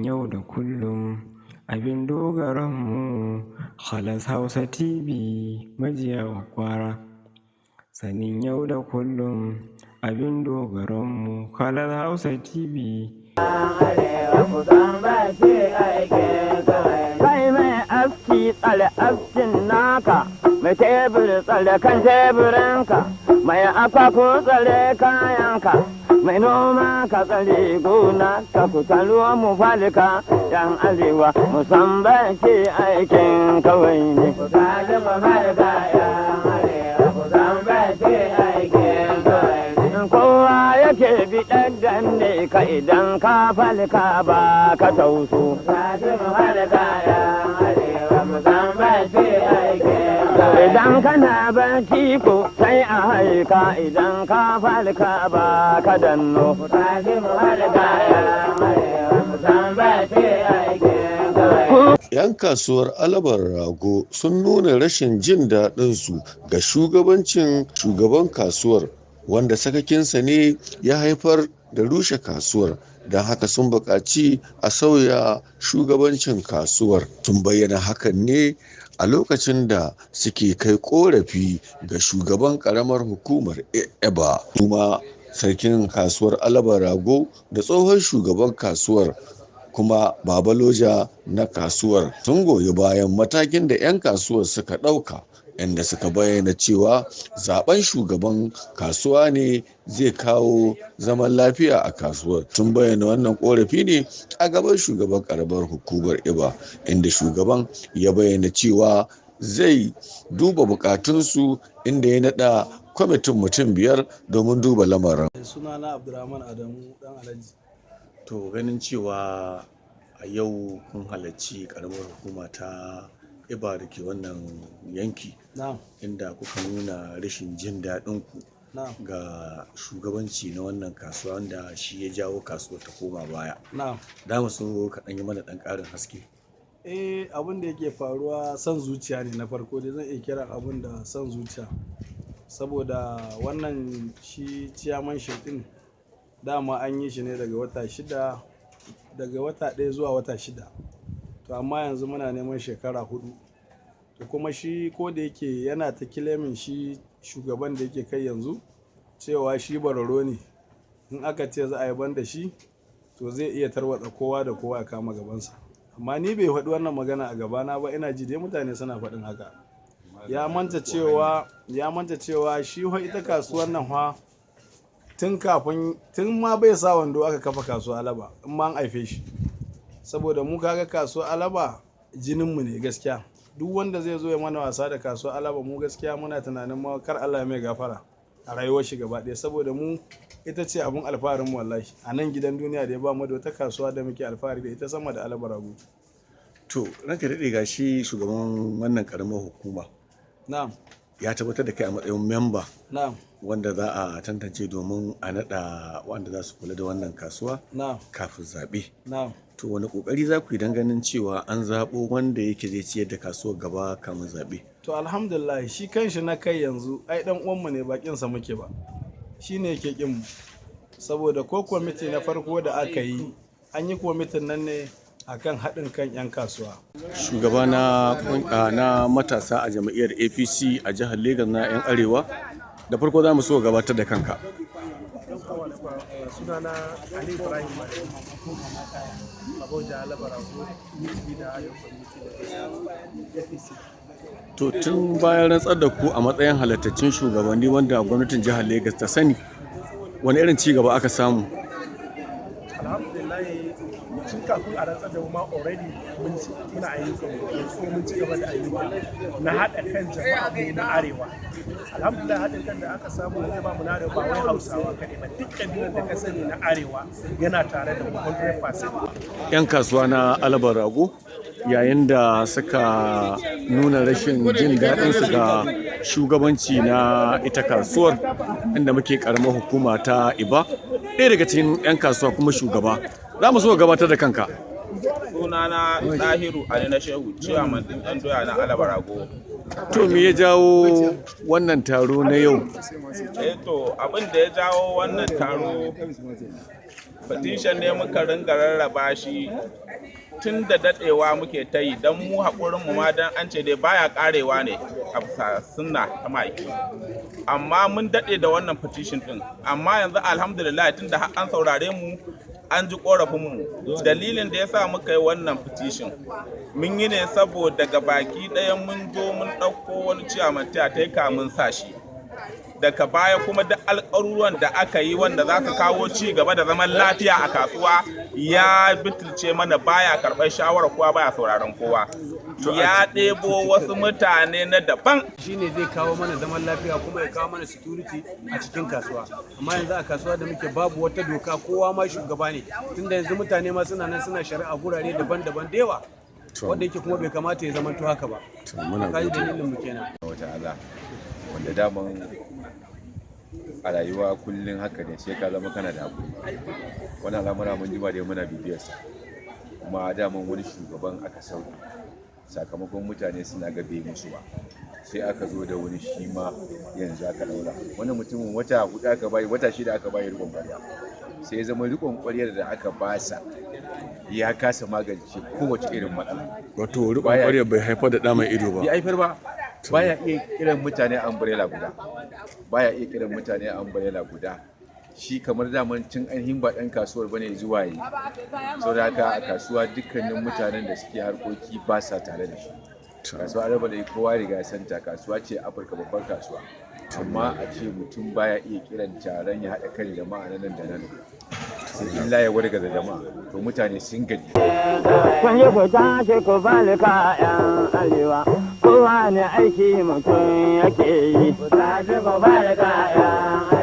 yau da kullum abin dogaranmu, Halas Hausa TV majiya kwara. Sanin yau da kullum abin dogaranmu, Halas Hausa TV. Kai mai aski, tsale askin naka, mai tebur, tsale kan teburinka, mai akwako, tsale kayanka, mai noma, ka tsare gona ka, ku taruwa mu falka yan arewa musamman ce aikin kawai ne. Ku taru mu falka yan arewa musamman ce aikin kawai ne. Kowa yake bi danne ka idan ka falka ba ka tauso. Idan kana barci ko sai a haika, idan ka falka ba ka danno. 'Yan kasuwar Alabar Rago sun nuna rashin jin daɗinsu ga shugabancin shugaban kasuwar, wanda sakacinsa ne ya haifar da rushe kasuwar, don haka sun buƙaci a sauya shugabancin kasuwar. Sun bayyana hakan ne a lokacin da suke kai ƙorafi ga shugaban ƙaramar hukumar Eba, kuma sarkin kasuwar Alabar Rago da tsohon shugaban kasuwar kuma Babaloja na kasuwar sun goyi bayan matakin da 'yan kasuwar suka ɗauka, inda suka bayyana cewa zaben shugaban kasuwa ne zai kawo zaman lafiya a kasuwar. Sun bayyana wannan korafi ne a gaban shugaban karamar hukumar Iba, inda shugaban ya bayyana cewa zai duba bukatunsu, inda ya nada kwamitin mutum 5 domin duba lamarin. Sunana Abdulrahman Adamu Dan Alhaji. To, ganin cewa a yau kun halarci karamar hukuma ta Iba da ke wannan yanki, inda kuka nuna rashin jin daɗin ku ga shugabanci na wannan kasuwa wanda shi ya jawo kasuwar ta koma baya, da mu so ka ɗan yi mana ɗan ƙarin haske. Eh, abin da yake faruwa son zuciya ne. Na farko dai zan iya kiran abin da son zuciya, saboda wannan shi chairmanship din dama an yi shi ne daga wata 6, daga wata 1 zuwa wata 6. To amma yanzu muna neman shekara 4. To kuma shi ko da yake yana ta claiming, shi shugaban da yake kai yanzu, cewa shi bararo ne, in aka ce za a yi ban da shi to zai iya tarwatsa kowa da kowa ya kama gabansa. Amma ni bai faɗi wannan magana a gabana ba, ina ji dai mutane suna faɗin haka. Ya manta cewa shi fa ita kasuwar nan fa tun kafin, tun ma bai sa wando aka kafa kasuwa Alaba, in ma an haife shi. Saboda mu kaga kasuwa Alaba jininmu ne gaskiya. Duk wanda zai zo ya mana wasa da kasuwa Alaba, mu gaskiya muna tunanin ma kar Allah ya mai gafara a rayuwar shi gaba ɗaya, saboda mu ita ce abun alfaharin mu wallahi. A nan gidan duniya da ya ba mu da wata kasuwa da muke alfahari da ita sama da Alaba Rago. To, ranka daɗe, ga shi shugaban wannan karamar hukuma ya tabbatar da kai a matsayin memba wanda za a tantance domin a naɗa wanda za su kula da wannan kasuwa kafin zaɓe. To, wani ƙoƙari za ku yi don ganin cewa an zaɓo wanda yake zai ciyar da kasuwar gaba kamun zaɓe? To alhamdulillah, shi kanshi na kai yanzu ai dan uwanmu ne, bakin sa muke ba, shi ne yake kin mu. Saboda ko kwamiti na farko da aka yi, an yi kwamitin nan ne akan haɗin kan 'yan kasuwa. Shugaba na matasa a jam'iyyar APC a jihar Legas na 'yan Arewa, da farko za mu so gabatar da kanka. Sunana Ali Ibrahim Abuja Alabarago, da Arewa Community da APC. To, tun bayan rantsar da ku a matsayin halattaccen shugabanni wanda gwamnatin jihar Legas ta sani, wani irin ci gaba aka samu? Alhamdulillah, tun kafin a rantsar da mu ma already mun ci muna ayyukan mu, yanzu kuma mun ci gaba da ayyuka na haɗa kan jama'a mu na Arewa. Alhamdulillah, haɗin kan da aka samu zai ba mu na Arewa, ba wai Hausawa kaɗai ba, duk ƙabilan da ka sani na Arewa yana tare da mu 100%. 'Yan kasuwa na Alabar Rago yayin da suka nuna rashin jin daɗinsu ga shugabanci na ita kasuwar inda muke karamar hukuma ta Iba. Ɗaya daga cikin 'yan kasuwa kuma shugaba, za mu so gabatar da kanka. Sunana Ɗahiru Ali na Shehu, ciyaman ɗin 'yan doya na Alabarago. To, me ya jawo wannan taro na yau? Eh, to abin da ya jawo wannan taro, petition ne muka ringa rarraba shi. Tun da daɗewa muke ta yi, don mu haƙurin mu ma don an ce dai baya ƙarewa ne a bisa sunna ta ma'aiki. Amma mun daɗe da wannan petition ɗin, amma yanzu alhamdulillah, tun da har an saurare mu, an ji ƙorafinmu. Dalilin da ya sa muka yi wannan petition, mun yi ne saboda ga baki ɗaya mun zo mun ɗauko wani ciyaman ta mun sa shi. Daga baya kuma duk alƙaruruwan da aka yi wanda za su kawo ci gaba da zaman lafiya a kasuwa, ya bitulce mana, baya karɓar shawarar kowa, baya sauraron kowa, ya ɗebo wasu mutane na daban. Shine zai kawo mana zaman lafiya kuma ya kawo mana security a cikin kasuwa. Amma yanzu a kasuwa da muke, babu wata doka, kowa ma shugaba ne, tunda yanzu mutane ma suna nan suna shari'a gurare daban-daban da yawa, wanda yake kuma bai kamata ya zama haka ba. Muna kaji godiya. Dalilin mu kenan. Wata'ala, wanda daman a rayuwa kullum haka ne, sai ka zama kana da hakuri. Wani al'amura mun jima dai muna bibiyarsa, kuma daman wani shugaban aka sauke sakamakon mutane suna ga bai musu ba, sai aka zo da wani shi ma yanzu aka daura. Wani mutumin wata 4 aka bayi, wata 6 aka bayi rikon kwarya, sai ya zama rikon kwaryar da aka basa ya kasa magance kowace irin matsala. Wato riƙon ƙwarya bai haifar da ɗa mai ido ba. Bai haifar ba. Baya iya kiran mutane umbrella guda, baya iya kiran mutane umbrella guda. Shi kamar daman tun ainihin ba ɗan kasuwar bane zuwa yi. Saboda haka a kasuwa dukkanin mutanen da suke harkoki ba sa tare da shi. Kasuwa Araba da kowa riga ya santa, kasuwa ce Afirka, babbar kasuwa, amma a ce mutum baya iya kiran taron ya haɗa kan jama'a na nan da nan, sai illa ya wargaza jama'a, to mutane sun gaji. Kun yi ku tashi ku bani kayan arewa, kowa ne aiki mutum yake yi. Ku tashi ku bani kayan.